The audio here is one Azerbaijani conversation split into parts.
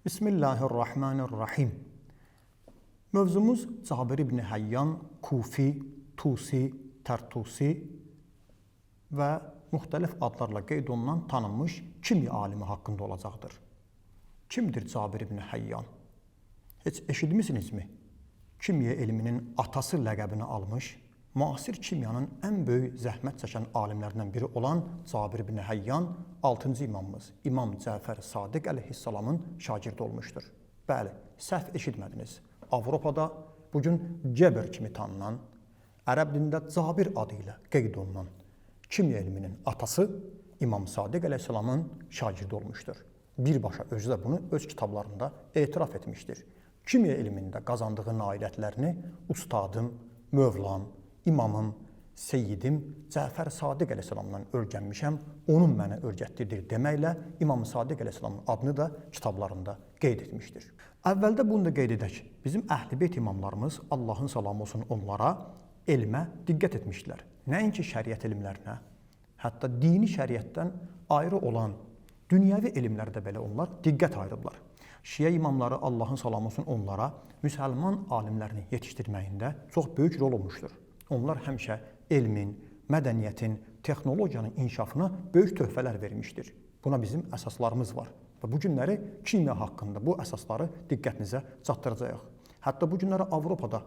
Bismillahirrahmanirrahim. Mövzumuz Cabir ibn Hayyan, Kufi, Tusi, Tərtusi və müxtəlif adlarla qeyd olunan tanınmış kimya alimi haqqında olacaqdır. Kimdir Cabir ibn Hayyan? Heç eşitmisinizmi? Kimya elminin atası ləqəbini almış, müasir kimyanın ən böyük zəhmət çəkən alimlərindən biri olan Cabir ibn Hayyan 6-cı imamımız İmam Cəfər Sadiq əleyhissalamın şagirdi olmuşdur. Bəli, səhv eşitmədiniz. Avropada bugün Geber kimi tanınan, ərəb dilində Cabir adı ilə qeyd olunan kimya elminin atası İmam Sadiq əleyhissalamın şagirdi olmuşdur. Birbaşa özü də bunu öz kitablarında etiraf etmişdir. Kimya elmində qazandığı nailiyyətlərini ustadım, mövlam, imamım, seyyidim Cəfər Sadiq əleyhissalamdan öyrənmişəm, onun mənə öyrətdiyidir deməklə İmam Sadiq əleyhissalamın adını da kitablarında qeyd etmişdir. Əvvəldə bunu da qeyd edək. Bizim Əhl-i Beyt imamlarımız, Allahın salamı olsun onlara, elmə diqqət etmişdilər. Nəinki şəriət elmlərinə, hətta dini şəriətdən ayrı olan dünyəvi elmlərdə belə onlar diqqət ayırıblar. Şiə imamları, Allahın salamı olsun onlara, müsəlman alimlərini yetişdirməyində çox böyük rol olmuşdur. Onlar həmişə elmin, mədəniyyətin, texnologiyanın inkişafına böyük töhfələr vermişdir. Buna bizim əsaslarımız var. Və bu günləri kimya haqqında bu əsasları diqqətinizə çatdıracağıq. Hətta bu günləri Avropada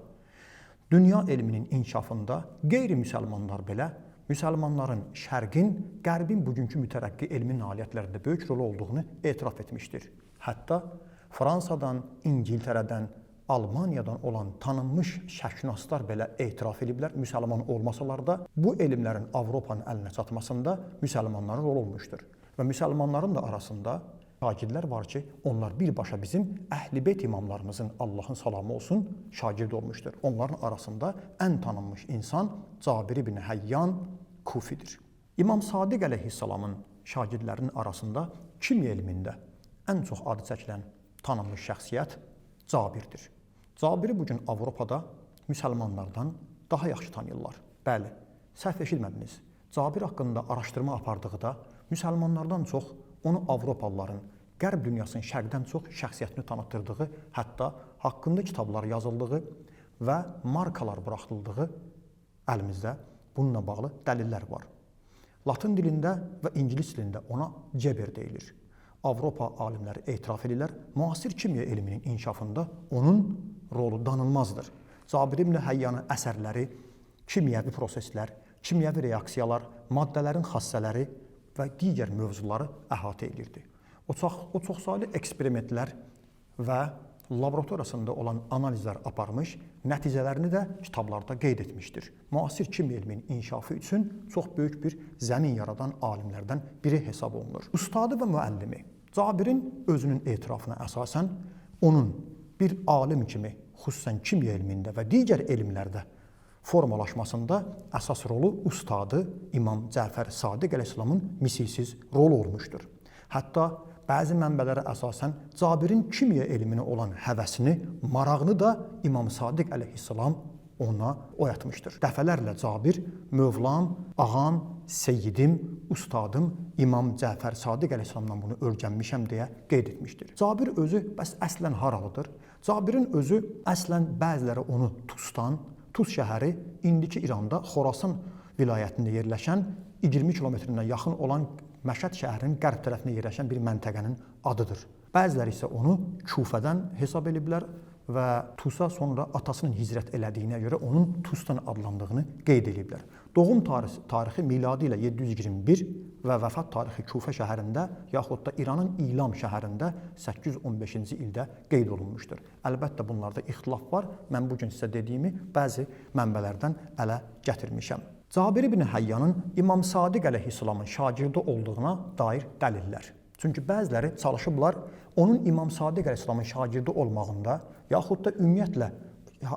dünya elminin inkişafında qeyri-müsəlmanlar belə müsəlmanların şərqin, qərbin bugünkü mütərəqqi elmi nailiyyətlərində böyük rolu olduğunu etiraf etmişdir. Hətta Fransadan, İngiltərədən, Almaniyadan olan tanınmış şərqşünaslar belə etiraf ediblər, müsəlman olmasalar da bu elmlərin Avropanın əlinə çatmasında müsəlmanların rolu olmuşdur. Və müsəlmanların da arasında şagirdlər var ki, onlar birbaşa bizim Əhl-i Beyt imamlarımızın, Allahın salamı olsun, şagirdi olmuşdur. Onların arasında ən tanınmış insan Cabir ibn Hayyan Kufidir. İmam Sadiq əleyhissalamın şagirdlərinin arasında kimya elmində ən çox adı çəkilən tanınmış şəxsiyyət Cabirdir. Cabiri bugün Avropada müsəlmanlardan daha yaxşı tanıyırlar. Bəli, səhv eşitmədiniz. Cabir haqqında araşdırma apardıqda müsəlmanlardan çox onu Avropalıların, Qərb dünyasının şərqdən çox şəxsiyyətini tanıtdırdığı, hətta haqqında kitablar yazıldığı və markalar buraxıldığı əlimizdə bununla bağlı dəlillər var. Latın dilində və ingilis dilində ona Ceber deyilir. Avropa alimləri etiraf edirlər, müasir kimya elminin inkişafında onun rolu danılmazdır. Cabir ibn Hayyanın əsərləri kimyəvi proseslər, kimyəvi reaksiyalar, maddələrin xassələri və digər mövzuları əhatə edirdi. O çoxsaylı eksperimentlər və laboratoriyasında olan analizlər aparmış, nəticələrini də kitablarda qeyd etmişdir. Müasir kimya elminin inkişafı üçün çox böyük bir zəmin yaradan alimlərdən biri hesab olunur. Ustadı və müəllimi Cabirin özünün etirafına əsasən onun bir alim kimi, xüsusən kimya elmində və digər elmlərdə formalaşmasında əsas rolu ustadı İmam Cəfər Sadiq əleyhissalamın misilsiz rolu olmuşdur. Hətta bəzi mənbələrə əsasən Cabirin kimya elminə olan həvəsini, marağını da İmam Sadiq əleyhissalam ona oyatmışdır. Dəfələrlə Cabir Mövlam, ağam, seyyidim, ustadım İmam Cəfər Sadiq əleyhissalamdan bunu öyrənmişəm deyə qeyd etmişdir. Cabir özü bəs əslən haralıdır? Cabirin özü əslən bəziləri onu Tusdan, Tus şəhəri indiki İranda Xorasan vilayətində yerləşən 20 kilometrindən yaxın olan Məşəd şəhərinin qərb tərəfində yerləşən bir məntəqənin adıdır. Bəziləri isə onu Kufədən hesab ediblər və Tusa sonra atasının hicrət elədiyinə görə onun Tusdan adlandığını qeyd ediblər. Doğum tarixi miladi ilə 721 və vəfat tarixi Kufə şəhərində yaxud da İranın İlam şəhərində 815-ci ildə qeyd olunmuşdur. Əlbəttə bunlarda ixtilaf var. Mən bu gün sizə dediyimi bəzi mənbələrdən ələ gətirmişəm. Cabir ibn Hayyanın İmam Sadiq əleyhissalamın şagirdi olduğuna dair dəlillər. Çünki bəziləri çalışıblar onun İmam Sadiq əleyhissalamın şagirdi olmağında yaxud da ümumiyyətlə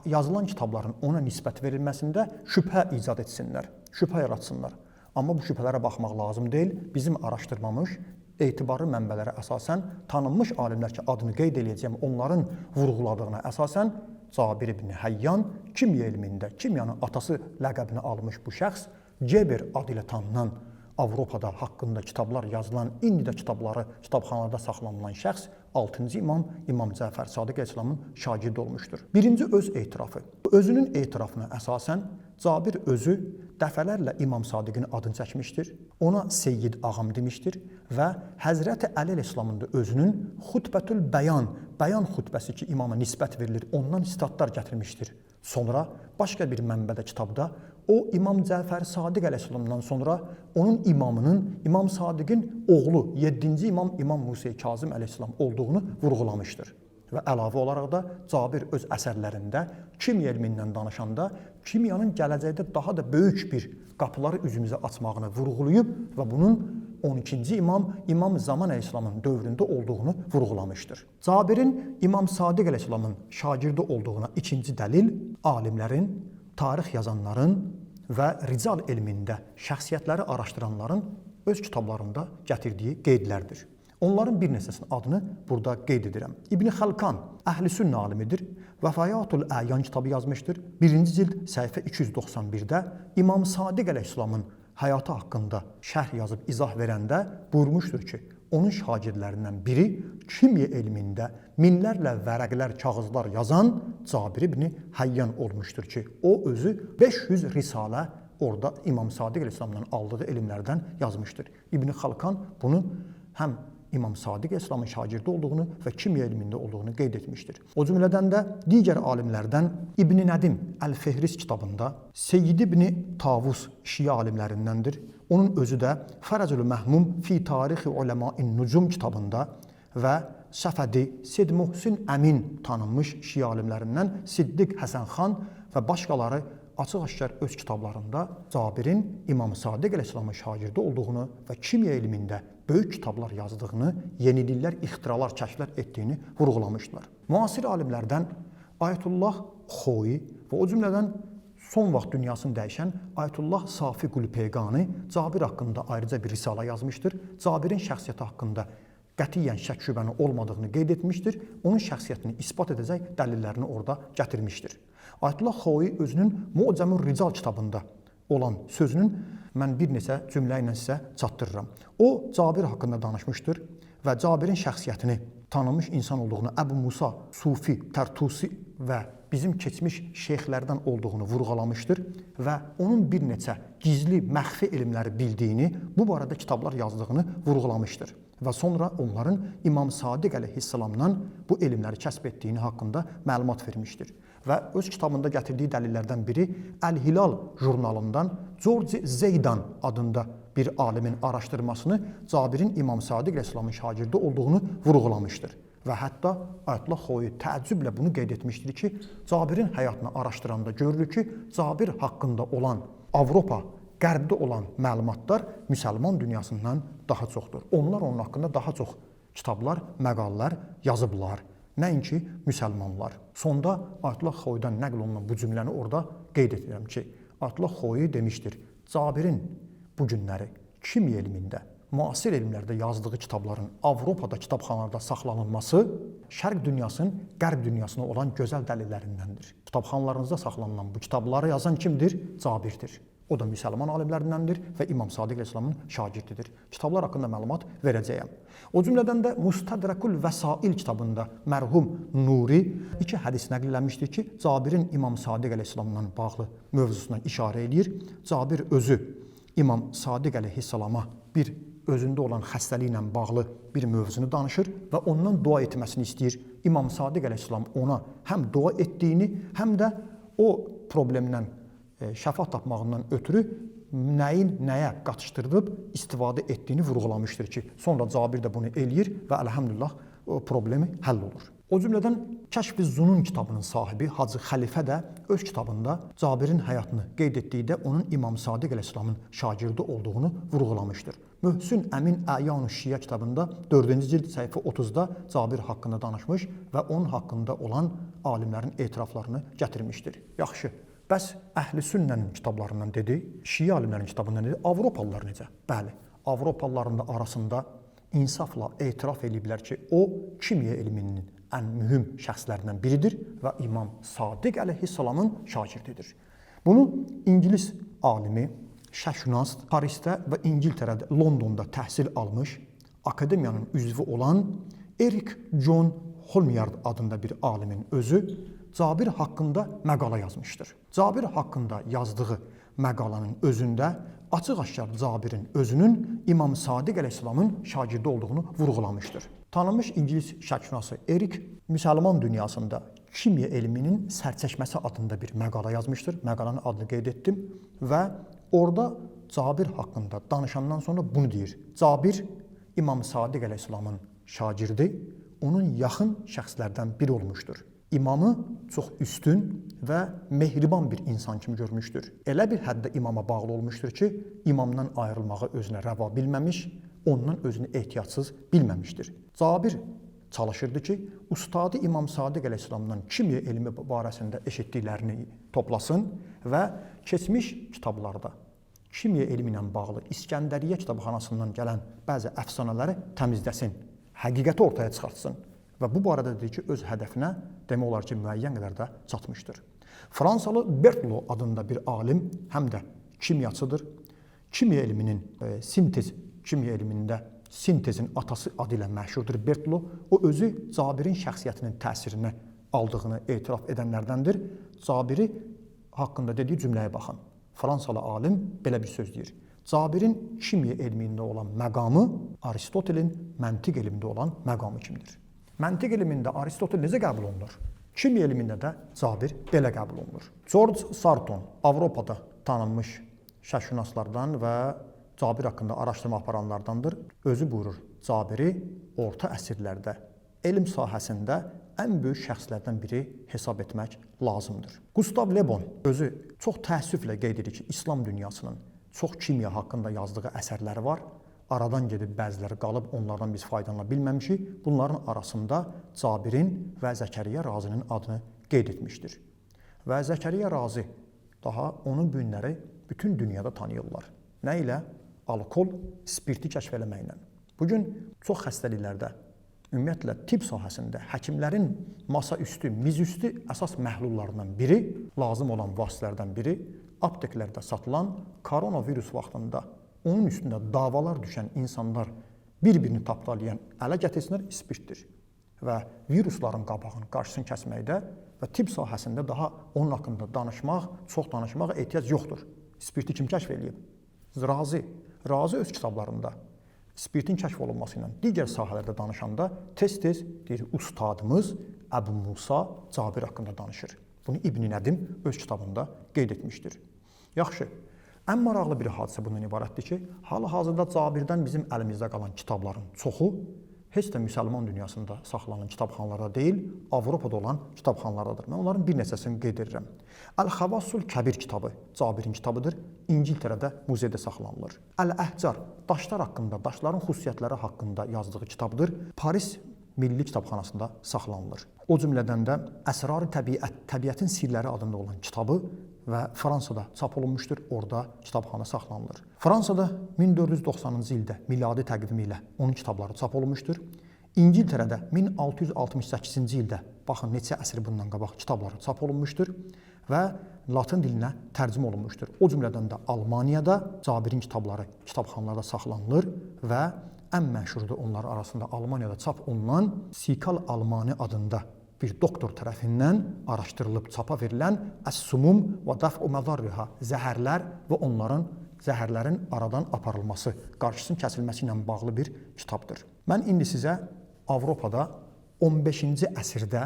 yazılan kitabların ona nisbət verilməsində şübhə icad etsinlər, şübhə yaratsınlar. Amma bu şübhələrə baxmaq lazım deyil. Bizim araşdırmamız etibarlı mənbələrə əsasən tanınmış alimlər ki, adını qeyd eləyəcəyəm, onların vurğuladığına əsasən Cabir ibn Hayyan kimya elmində kimyanın atası ləqəbini almış bu şəxs Ceber adı ilə tanınan Avropada haqqında kitablar yazılan, indi də kitabları kitabxanalarda saxlanılan şəxs 6-cı imam İmam Cəfər Sadiq əleyhissalamın şagirdi olmuşdur. Birinci öz etirafı. Özünün etirafına əsasən Cabir özü dəfələrlə İmam Sadiqin adını çəkmişdir. Ona Seyyid ağam demişdir və Həzrəti Əli əleyhissalamın da özünün Xutbətül Bəyan, bəyan xutbəsi ki, imama nisbət verilir, ondan sitatlar gətirmişdir. Sonra başqa bir mənbədə kitabda o İmam Cəfər Sadiq əleyhissalamdan sonra onun imamının İmam Sadiqin oğlu 7-ci imam İmam Musa Kazım əleyhissalam olduğunu vurğulamışdır. Və əlavə olaraq da Cabir öz əsərlərində kimya elmindən danışanda kimyanın gələcəkdə daha da böyük bir qapıları üzümüzə açmağını vurğulayıb və bunun 12-ci imam İmam Zaman əleyhissalamın dövründə olduğunu vurğulamışdır. Cabirin İmam Sadiq əleyhissalamın şagirdi olduğuna ikinci dəlil alimlərin, tarix yazanların və rical elmində şəxsiyyətləri araşdıranların öz kitablarında gətirdiyi qeydlərdir. Onların bir neçəsinin adını burada qeyd edirəm. İbn Xəlkan Əhl-i Sünnə alimidir. Vəfayatul Əyan kitabı yazmışdır. 1-ci cild səhifə 291-də İmam Sadiq əleyhissalamın həyatı haqqında şərh yazıb izah verəndə buyurmuşdur ki, onun şagirdlərindən biri kimya elmində minlərlə vərəqlər, kağızlar yazan Cabir ibn Hayyan olmuşdur ki, o özü 500 risalə orada İmam Sadiq əleyhissalamdan aldığı elmlərdən yazmışdır. İbn Xalkan bunu həm İmam Sadiq əleyhissalamın şagirdi olduğunu və kimya elmində olduğunu qeyd etmişdir. O cümlədən də digər alimlərdən İbn Nədim Əl-Fehris kitabında Seyyid ibn Tavus şiə alimlərindəndir. Onun özü də Fərəcül Məhmum fi Tarixi Uləmain Nucum kitabında və Səfədi Seyid Muhsin Əmin tanınmış şiə alimlərindən Siddiq Həsən xan və başqaları açıq-aşkar öz kitablarında Cabirin İmam Sadiq əleyhissalamın şagirdi olduğunu və kimya elmində böyük kitablar yazdığını, yeniliklər, ixtiralar, kəşflər etdiyini vurğulamışdılar. Müasir alimlərdən Ayətullah Xoi və o cümlədən son vaxt dünyasını dəyişən Ayətullah Safi Qulpeyqani Cabir haqqında ayrıca bir risala yazmışdır. Cabirin şəxsiyyəti haqqında qətiyyən şək şübhənin olmadığını qeyd etmişdir. Onun şəxsiyyətini isbat edəcək dəlillərini orada gətirmişdir. Ayətullah Xoi özünün Mu'camur Rical kitabında olan sözünün mən bir neçə cümlə ilə sizə çatdırıram. O Cabir haqqında danışmışdır və Cabirin şəxsiyyətini tanınmış insan olduğunu, Əbu Musa, Sufi, Tərtusi və bizim keçmiş şeyxlərdən olduğunu vurğulamışdır və onun bir neçə gizli, məxfi elmləri bildiyini, bu barədə kitablar yazdığını vurğulamışdır. Və sonra onların İmam Sadiq əleyhissalamdan bu elmləri kəsb etdiyini haqqında məlumat vermişdir. Və öz kitabında gətirdiyi dəlillərdən biri Əl-Hilal jurnalından George Zeydan adında bir alimin araşdırmasını Cabirin İmam Sadiq əleyhissalamın şagirdi olduğunu vurğulamışdır. Və hətta Ayətullah Xoi təəccüblə bunu qeyd etmişdir ki, Cabirin həyatını araşdıranda görürük ki, Cabir haqqında olan Avropa, Qərbdə olan məlumatlar müsəlman dünyasından daha çoxdur. Onlar onun haqqında daha çox kitablar, məqalələr yazıblar. Nəinki müsəlmanlar. Sonda Ayətullah Xoidən nəql olunan bu cümləni orada qeyd edirəm ki, Ayətullah Xoi demişdir, Cabirin bu günləri kimya elmində, müasir elmlərdə yazdığı kitabların Avropada kitabxanalarda saxlanılması Şərq dünyasının Qərb dünyasına olan gözəl dəlillərindəndir. Kitabxanalarınızda saxlanılan bu kitabları yazan kimdir? Cabirdir. O da müsəlman alimlərindəndir və İmam Sadiq əleyhissalamın şagirdidir. Kitablar haqqında məlumat verəcəyəm. O cümlədən də Mustadrakul Vəsail kitabında mərhum Nuri iki hədis nəql eləmişdir ki, Cabirin İmam Sadiq əleyhissalamla bağlı mövzusuna işarə eləyir. Cabir özü İmam Sadiq əleyhissalama bir özündə olan xəstəliklə bağlı bir mövzunu danışır və ondan dua etməsini istəyir. İmam Sadiq əleyhissalam ona həm dua etdiyini, həm də o problemdən şəfa tapmağından ötürü nəyin nəyə qatışdırılıb istifadə etdiyini vurğulamışdır ki, sonra Cabir də bunu eləyir və əlhəmdülillah o problemi həll olur. O cümlədən Kəşf-i Zunun kitabının sahibi Hacı Xəlifə də öz kitabında Cabirin həyatını qeyd etdikdə onun İmam Sadiq əleyhissalamın şagirdi olduğunu vurğulamışdır. Möhsün Əmin Əyanu Şiə kitabında 4-cü cild səhifə 30-da Cabir haqqında danışmış və onun haqqında olan alimlərin etiraflarını gətirmişdir. Yaxşı. Bəs Əhl-i Sünnənin kitablarından dedi, Şiə alimlərinin kitabından dedi, Avropalılar necə? Bəli, Avropalıların da arasında insafla etiraf eləyiblər ki, o kimya elminin ən mühüm şəxslərindən biridir və İmam Sadiq əleyhissalamın şagirdidir. Bunu İngilis alimi, şəhşünas, Parisdə və İngiltərədə, Londonda təhsil almış, akademiyanın üzvü olan Erik John Holmyard adında bir alimin özü Cabir haqqında məqalə yazmışdır. Cabir haqqında yazdığı məqalənin özündə açıq-aşkar Cabirin özünün İmam Sadiq əleyhissalamın şagirdi olduğunu vurğulamışdır. Tanınmış ingilis şərqşünası Erik müsəlman dünyasında kimya elminin sərçəşməsi adında bir məqalə yazmışdır. Məqalənin adını qeyd etdim və orada Cabir haqqında danışandan sonra bunu deyir. Cabir İmam Sadiq əleyhissalamın şagirdi, onun yaxın şəxslərdən biri olmuşdur. İmamı çox üstün və mehriban bir insan kimi görmüşdür. Elə bir həddə imama bağlı olmuşdur ki, imamdan ayrılmağı özünə rəva bilməmiş, ondan özünü ehtiyacsız bilməmişdir. Cabir çalışırdı ki, ustadı İmam Sadiq əleyhissalamdan kimya elmi barəsində eşitdiklərini toplasın və keçmiş kitablarda kimya elmi ilə bağlı İskəndəriyyə kitabxanasından gələn bəzi əfsanələri təmizləsin, həqiqəti ortaya çıxartsın. Və bu barədə deyir ki, öz hədəfinə demək olar ki, müəyyən qədər də çatmışdır. Fransalı Berthelot adında bir alim həm də kimyaçıdır. Kimya elminin sintez kimya elmində sintezin atası adı ilə məşhurdur Berthelot. O özü Cabirin şəxsiyyətinin təsirini aldığını etiraf edənlərdəndir. Cabiri haqqında dediyi cümləyə baxın. Fransalı alim belə bir söz deyir. Cabirin kimya elmində olan məqamı Aristotelin məntiq elmində olan məqamı kimidir. Məntiq elmində Aristotel necə qəbul olunur? Kimya elmində də Cabir belə qəbul olunur. George Sarton Avropada tanınmış şərqşünaslardan və Cabir haqqında araşdırma aparanlardandır. Özü buyurur, Cabiri orta əsrlərdə elm sahəsində ən böyük şəxslərdən biri hesab etmək lazımdır. Gustav Le Bon özü çox təəssüflə qeyd edir ki, İslam dünyasının çox kimya haqqında yazdığı əsərləri var. Aradan gedib bəziləri qalıb, onlardan biz faydalana bilməmişik. Bunların arasında Cabirin və Zəkəriyya Razinin adını qeyd etmişdir. Və Zəkəriyya Razi daha onun bu günləri bütün dünyada tanıyırlar. Nə ilə? Alkol, spirti kəşf eləməklə. Bu gün çox xəstəliklərdə, ümumiyyətlə tibb sahəsində həkimlərin masa üstü, miz üstü əsas məhlullarından biri, lazım olan vasitələrdən biri apteklərdə satılan koronavirus vaxtında onun üstündə davalar düşən insanlar bir-birini tapdalayan ələ gətirsinlər spirtdir. Və virusların qabağını, qarşısını kəsməkdə və tibb sahəsində daha onun haqqında danışmaq, çox danışmağa ehtiyac yoxdur. Spirti kim kəşf eləyib? Razi. Razi öz kitablarında spirtin kəşf olunması ilə digər sahələrdə danışanda tez-tez deyir, ustadımız Əbu Musa Cabir haqqında danışır. Bunu İbn Nədim öz kitabında qeyd etmişdir. Yaxşı, ən maraqlı bir hadisə bundan ibarətdir ki, hal-hazırda Cabirdən bizim əlimizdə qalan kitabların çoxu heç də müsəlman dünyasında saxlanılan kitabxanalarda deyil, Avropada olan kitabxanalardadır. Mən onların bir neçəsini qeyd edirəm. Əl-Xavasul Kəbir kitabı Cabirin kitabıdır. İngiltərədə muzeydə saxlanılır. Əl-Əhcar daşlar haqqında, daşların xüsusiyyətləri haqqında yazdığı kitabdır. Paris Milli Kitabxanasında saxlanılır. O cümlədən də Əsrar-ı Təbiət, Təbiətin Sirləri adında olan kitabı və Fransada çap olunmuşdur. Orada kitabxana saxlanılır. Fransada 1490-cı ildə miladi təqvimi ilə onun kitabları çap olunmuşdur. İngiltərədə 1668-ci ildə, baxın neçə əsr bundan qabaq kitabları çap olunmuşdur və latın dilinə tərcümə olunmuşdur. O cümlədən də Almaniyada Cabirin kitabları kitabxanalarda saxlanılır və ən məşhurdur onların arasında Almaniyada çap olunan Sikal Almani adında bir doktor tərəfindən araşdırılıb çapa verilən Əs-Sumum və Daf'u Mədarriha, zəhərlər və onların zəhərlərin aradan aparılması, qarşısının kəsilməsi ilə bağlı bir kitabdır. Mən indi sizə Avropada 15-ci əsrdə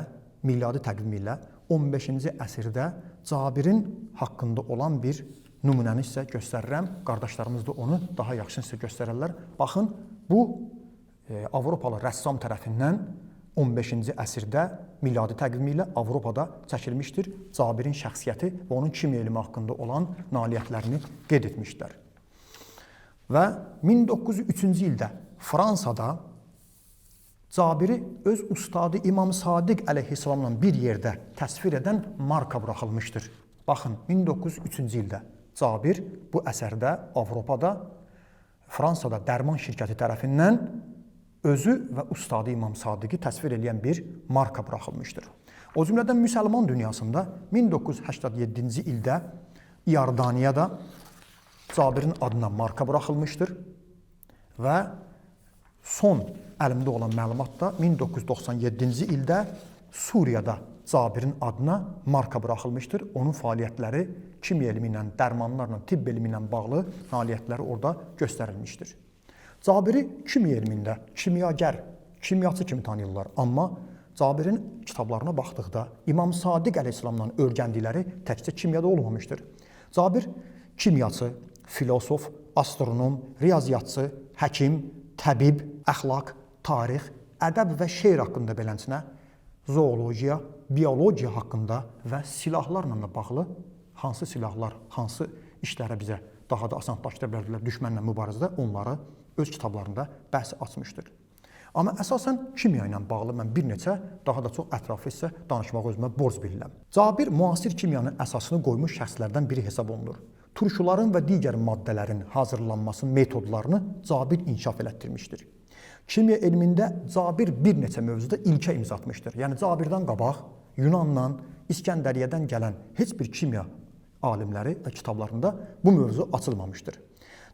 miladi təqvimi ilə 15-ci əsrdə Cabirin haqqında olan bir nümunəni sizə göstərirəm. Qardaşlarımız da onu daha yaxşı sizə göstərərlər. Baxın, bu Avropalı rəssam tərəfindən 15-ci əsrdə miladi təqvimi ilə Avropada çəkilmişdir. Cabirin şəxsiyyəti və onun kimya elmi haqqında olan nailiyyətlərini qeyd etmişlər. Və 1903-cü ildə Fransada Cabiri öz ustadı İmam Sadiq əleyhissalamla bir yerdə təsvir edən marka buraxılmışdır. Baxın, 1903-cü ildə Cabir bu əsərdə Avropada, Fransada dərman şirkəti tərəfindən özü və ustadı İmam Sadiqi təsvir eləyən bir marka buraxılmışdır. O cümlədən müsəlman dünyasında 1987-ci ildə İordaniyada Cabirin adına marka buraxılmışdır və Son əlimdə olan məlumat da 1997-ci ildə Suriyada Cabirin adına marka buraxılmışdır. Onun fəaliyyətləri kimya elmi ilə, dərmanlarla, tibb elmi ilə bağlı nailiyyətləri orada göstərilmişdir. Cabiri kimya elmində kimyagər, kimyaçı kimi tanıyırlar. Amma Cabirin kitablarına baxdıqda İmam Sadiq əleyhissalamdan öyrəndikləri təkcə kimyada olmamışdır. Cabir kimyaçı, filosof, astronom, riyaziyyatçı, həkim, təbib, əxlaq, tarix, ədəb və şeir haqqında beləsinə, zoologiya, biologiya haqqında və silahlarla da bağlı hansı silahlar, hansı işlərə bizə daha da asanlaşdıra bilərdilər düşmənlə mübarizədə, onları öz kitablarında bəhs açmışdır. Amma əsasən kimya ilə bağlı mən bir neçə daha da çox ətraflı hissə danışmağı özümə borc bilirəm. Cabir müasir kimyanın əsasını qoymuş şəxslərdən biri hesab olunur. Turşuların və digər maddələrin hazırlanması metodlarını Cabir inkişaf elətdirmişdir. Kimya elmində Cabir bir neçə mövzuda ilkə imza atmışdır. Yəni Cabirdən qabaq Yunandan, İskəndəriyyədən gələn heç bir kimya alimləri və kitablarında bu mövzu açılmamışdır.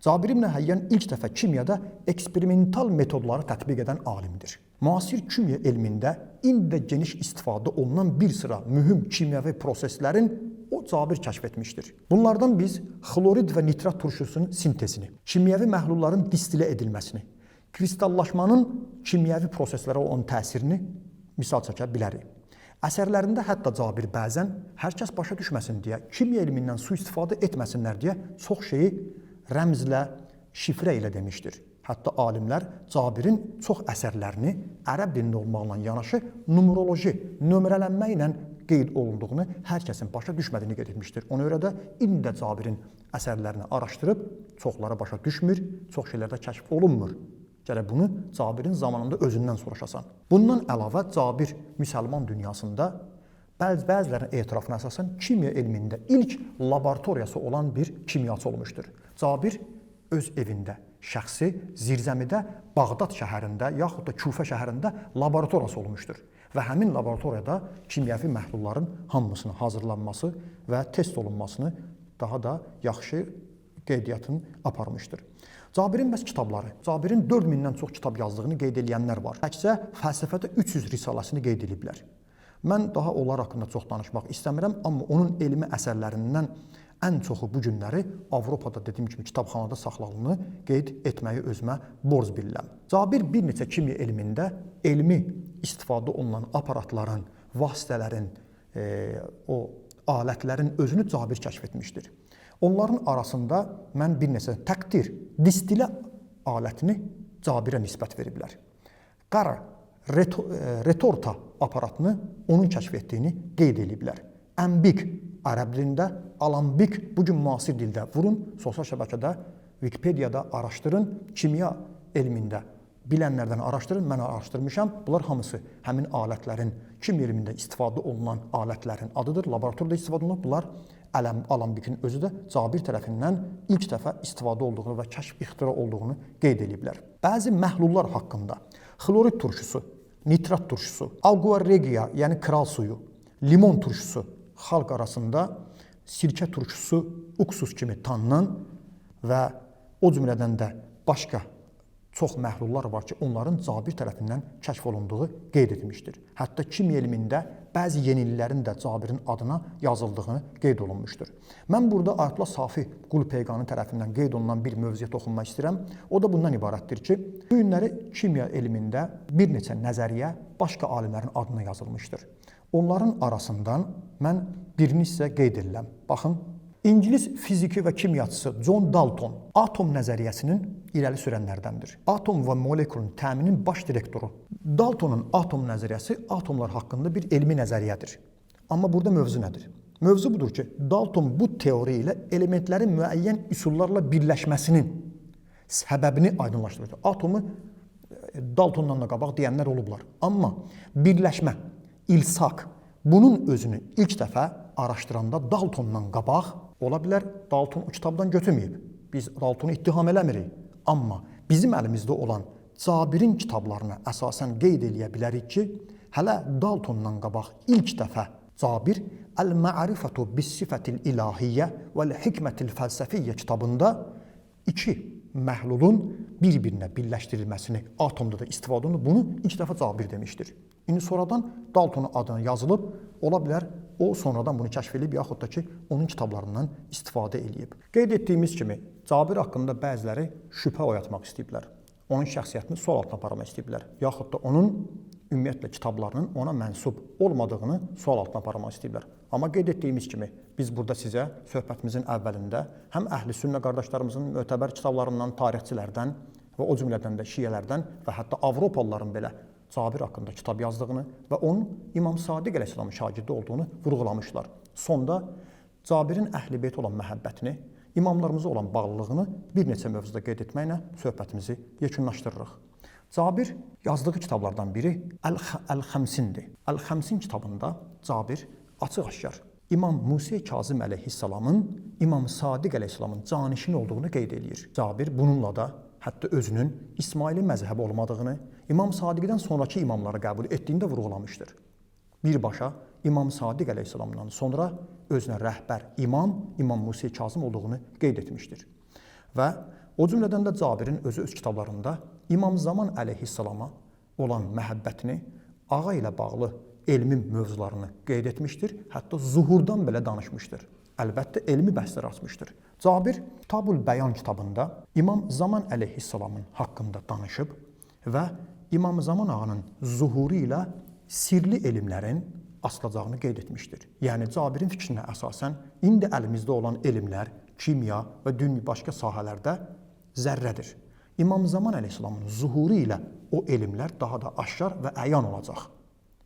Cabir ibn Həyyan ilk dəfə kimyada eksperimental metodları tətbiq edən alimdir. Müasir kimya elmində indi də geniş istifadə olunan bir sıra mühüm kimyəvi proseslərin o Cabir kəşf etmişdir. Bunlardan biz xlorid və nitrat turşusunun sintezini, kimyəvi məhlulların distilə edilməsini, kristallaşmanın kimyəvi proseslərə olan təsirini misal çəkə bilərik. Əsərlərində hətta Cabir bəzən hər kəs başa düşməsin deyə, kimya elmindən sui-istifadə etməsinlər deyə çox şeyi rəmzlə, şifrə ilə demişdir. Hətta alimlər Cabirin çox əsərlərini ərəb dilində olmaqla yanaşı numeroloji, nömrələnmə ilə qeyd olunduğunu hər kəsin başa düşmədiyini qeyd etmişdir. Ona görə də indi də Cabirin əsərlərini araşdırıb çoxları başa düşmür, çox şeylər də kəşf olunmur. Gərək bunu Cabirin zamanında özündən soruşasan. Bundan əlavə Cabir müsəlman dünyasında bəzilərinin etirafına əsasən kimya elmində ilk laboratoriyası olan bir kimyaçı olmuşdur. Cabir öz evində, şəxsi zirzəmidə Bağdad şəhərində yaxud da Kufə şəhərində laboratoriyası olmuşdur. Və həmin laboratoriyada kimyəvi məhlulların hamısının hazırlanması və test olunmasını daha da yaxşı qeydiyyatını aparmışdır. Cabirin bəs kitabları. Cabirin 4000-dən çox kitab yazdığını qeyd eləyənlər var. Təkcə fəlsəfədə 300 risaləsini qeyd ediblər. Mən daha onlar haqqında çox danışmaq istəmirəm, amma onun elmi əsərlərindən ən çoxu bu günləri Avropada dediyim kimi kitabxanada saxlanıldığını qeyd etməyi özümə borc bilirəm. Cabir bir neçə kimya elmində elmi istifadə olunan aparatların, vasitələrin, o alətlərin özünü Cabir kəşf etmişdir. Onların arasında mən bir neçə təqdir, distilə alətini Cabirə nisbət veriblər. Qara retorta aparatını onun kəşf etdiyini qeyd ediblər. Əmbik ərəb dilində, alambik bu gün müasir dildə vurun, sosial şəbəkədə, Wikipediada araşdırın, kimya elmində bilənlərdən araşdırın, mən araşdırmışam. Bunlar hamısı həmin alətlərin, kimya elmində istifadə olunan alətlərin adıdır. Laboratoriyada istifadə olunur. Bunlar alambikin özü də Cabir tərəfindən ilk dəfə istifadə olduğunu və kəşf ixtira olduğunu qeyd ediblər. Bəzi məhlullar haqqında xlorid turşusu, nitrat turşusu, aqua regia, yəni kral suyu, limon turşusu, xalq arasında sirkə turşusu, uksus kimi tanınan və o cümlədən də başqa çox məhlullar var ki, onların Cabir tərəfindən kəşf olunduğu qeyd edilmişdir. Hətta kimya elmində bəzi yeniliklərin də Cabirin adına yazıldığını qeyd olunmuşdur. Mən burada Ayətullah Safi Qulpeyqani tərəfindən qeyd olunan bir mövzuya toxunmaq istəyirəm. O da bundan ibarətdir ki, bu günləri kimya elmində bir neçə nəzəriyyə başqa alimlərin adına yazılmışdır. Onların arasından mən birini sizə qeyd edirəm. Baxın, İngilis fiziki və kimyaçısı John Dalton atom nəzəriyyəsinin irəli sürənlərdəndir. Atom və molekulun təminin baş direktoru. Daltonun atom nəzəriyyəsi atomlar haqqında bir elmi nəzəriyyədir. Amma burada mövzu nədir? Mövzu budur ki, Dalton bu teori ilə elementlərin müəyyən üsullarla birləşməsinin səbəbini aydınlaşdırır. Atomu Daltondan da qabaq deyənlər olublar. Amma birləşmə, ilsaq, bunun özünü ilk dəfə araşdıranda Daltondan qabaq ola bilər Dalton o kitabdan götürməyib. Biz Daltonu ittiham eləmirik. Amma bizim əlimizdə olan Cabirin kitablarına əsasən qeyd eləyə bilərik ki, hələ Daltondan qabaq ilk dəfə Cabir Əl-Ma'rifatu bis-sifətil ilahiyyə vəl-hikmətil fəlsəfiyyə kitabında iki məhlulun bir-birinə birləşdirilməsini atomda da istifadə olunur. Bunu ilk dəfə Cabir demişdir. İndi sonradan Daltonun adına yazılıb, ola bilər o sonradan bunu kəşf edib, yaxud da ki, onun kitablarından istifadə eləyib. Qeyd etdiyimiz kimi, Cabir haqqında bəziləri şübhə oyatmaq istəyiblər. Onun şəxsiyyətini sual altına aparmaq istəyiblər. Yaxud da onun ümumiyyətlə kitablarının ona mənsub olmadığını sual altına aparmaq istəyiblər. Amma qeyd etdiyimiz kimi, biz burada sizə söhbətimizin əvvəlində həm əhl-i sünnə qardaşlarımızın mötəbər kitablarından, tarixçilərdən və o cümlədən də şiələrdən və hətta Avropalıların belə Cabir haqqında kitab yazdığını və onun İmam Sadiq əleyhissalamın şagirdi olduğunu vurğulamışlar. Sonda Cabirin əhl-i beyt olan məhəbbətini, imamlarımıza olan bağlılığını bir neçə mövzuda qeyd etməklə söhbətimizi yekunlaşdırırıq. Cabir yazdığı kitablardan biri Əl-Xəmsindir. Əl-Xəmsin kitabında Cabir açıq-aşkar İmam Musa Kazım əleyhissalamın İmam Sadiq əleyhissalamın canişini olduğunu qeyd eləyir. Cabir bununla da hətta özünün İsmaili məzhəbi olmadığını, İmam Sadiqdən sonrakı imamları qəbul etdiyini də vurğulamışdır. Birbaşa İmam Sadiq əleyhissalamdan sonra özünə rəhbər imam, İmam Musa Kazım olduğunu qeyd etmişdir. Və o cümlədən də Cabirin özü öz kitablarında İmam Zaman əleyhissalama olan məhəbbətini, ağa ilə bağlı elmi mövzularını qeyd etmişdir. Hətta zuhurdan belə danışmışdır. Əlbəttə elmi bəhslər açmışdır. Cabir Kitabul Bəyan kitabında İmam Zaman əleyhissalamın haqqında danışıb və İmam Zaman ağanın zuhuru ilə sirli elmlərin açılacağını qeyd etmişdir. Yəni Cabirin fikrinə əsasən indi əlimizdə olan elmlər, kimya və dünya başqa sahələrdə zərrədir. İmam Zaman əleyhissalamın zuhuru ilə o elmlər daha da aşkar və əyan olacaq.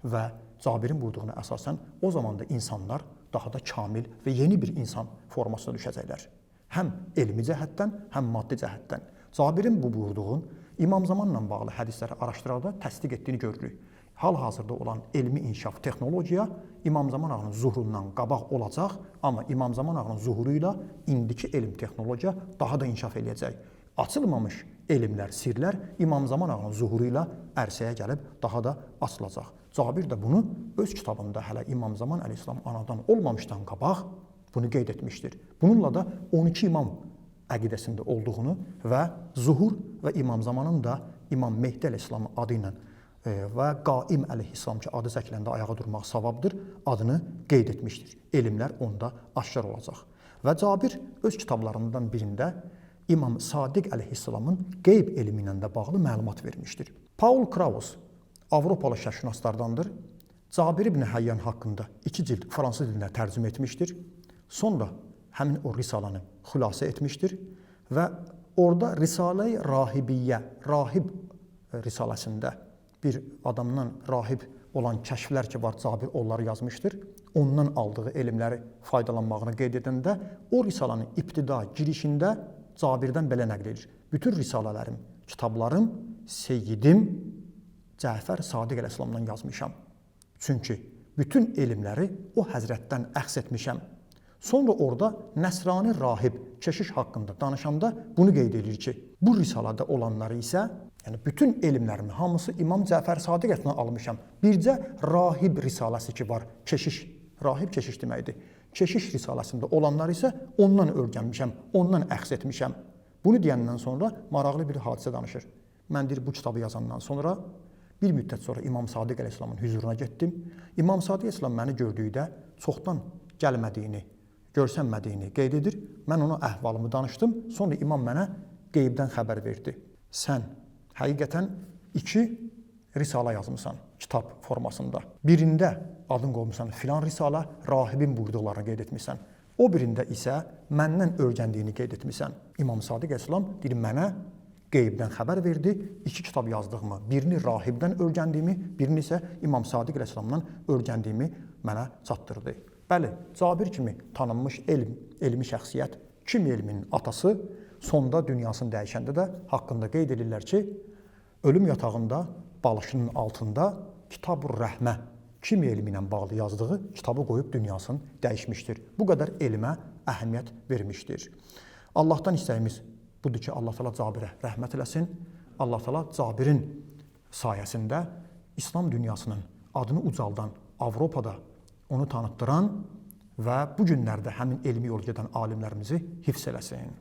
Və Cabirin buyurduğuna əsasən o zaman da insanlar daha da kamil və yeni bir insan formasına düşəcəklər. Həm elmi cəhətdən, həm maddi cəhətdən. Cabirin bu buyurduğun İmam Zamanla bağlı hədisləri araşdırarda təsdiq etdiyini görürük. Hal-hazırda olan elmi inkişaf, texnologiya İmam Zaman ağanın zuhurundan qabaq olacaq, amma İmam Zaman ağanın zuhuru ilə indiki elm, texnologiya daha da inkişaf eləyəcək. Açılmamış elmlər, sirlər İmam Zaman ağanın zuhuru ilə ərsəyə gəlib daha da açılacaq. Cabir də bunu öz kitabında hələ İmam Zaman əleyhissalam anadan olmamışdan qabaq bunu qeyd etmişdir. Bununla da 12 imam əqidəsində olduğunu və zuhur və İmam Zamanın da İmam Mehdi əleyhissalamın adı ilə və Qaim əleyhissalam ki, adı çəkiləndə ayağa durmaq savabdır, adını qeyd etmişdir. Elmlər onda aşkar olacaq. Və Cabir öz kitablarından birində İmam Sadiq əleyhissalamın qeyb elmi ilə də bağlı məlumat vermişdir. Paul Kraus Avropalı şərqşünaslardandır. Cabir ibn Həyyan haqqında 2 cild fransız dilinə tərcümə etmişdir. Sonra həmin o risalanı xülasə etmişdir və orada Risale-i Rahibiyyə, Rahib risaləsində bir adamdan rahib olan kəşflər ki var, Cabir onları yazmışdır. Ondan aldığı elmləri faydalanmağını qeyd edəndə o risalanın ibtida girişində Cabirdən belə nəql edir. Bütün risalələrim, kitablarım Seyyidim Cəfər Sadiq əleyhissalamdan yazmışam. Çünki bütün elmləri o həzrətdən əxz etmişəm. Sonra orada Nəsrani rahib keşiş haqqında danışanda bunu qeyd edir ki, bu risalada olanları isə, yəni bütün elmlərimi hamısı İmam Cəfər Sadiq əleyhissalamdan almışam. Bircə rahib risaləsi ki var, keşiş, rahib keşiş deməkdir. Keşiş risaləsində olanları isə ondan öyrənmişəm, ondan əxz etmişəm. Bunu deyəndən sonra maraqlı bir hadisə danışır. Mən deyir, bu kitabı yazandan sonra bir müddət sonra İmam Sadiq əleyhissalamın hüzuruna getdim. İmam Sadiq əleyhissalam məni gördükdə çoxdan gəlmədiyini, görsənmədiyini qeyd edir. Mən ona əhvalımı danışdım. Sonra imam mənə qeybdən xəbər verdi. Sən həqiqətən 2 risala yazmısan kitab formasında. Birində adın qoymuşsan filan risala, rahibin buyurduqlarını qeyd etmisən. O birində isə məndən öyrəndiyini qeyd etmisən. İmam Sadiq əleyhissalam deyir, mənə qeybdən xəbər verdi. 2 kitab yazdığımı, birini rahibdən öyrəndiyimi, birini isə İmam Sadiq əleyhissalamdan öyrəndiyimi mənə çatdırdı. Bəli, Cabir kimi tanınmış elmi şəxsiyyət, kimya elminin atası, sonda dünyasını dəyişəndə də haqqında qeyd edirlər ki, ölüm yatağında, balışının altında Kitab-ı Rəhmə, kimya elmi ilə bağlı yazdığı kitabı qoyub dünyasını dəyişmişdir. Bu qədər elmə əhəmiyyət vermişdir. Allahdan istəyimiz budur ki, Allah Teala Cabirə rəhmət eləsin. Allah Teala Cabirin sayəsində İslam dünyasının adını ucaldan, Avropada onu tanıtdıran və bu günlərdə həmin elmi yol gedən alimlərimizi hifz eləsin.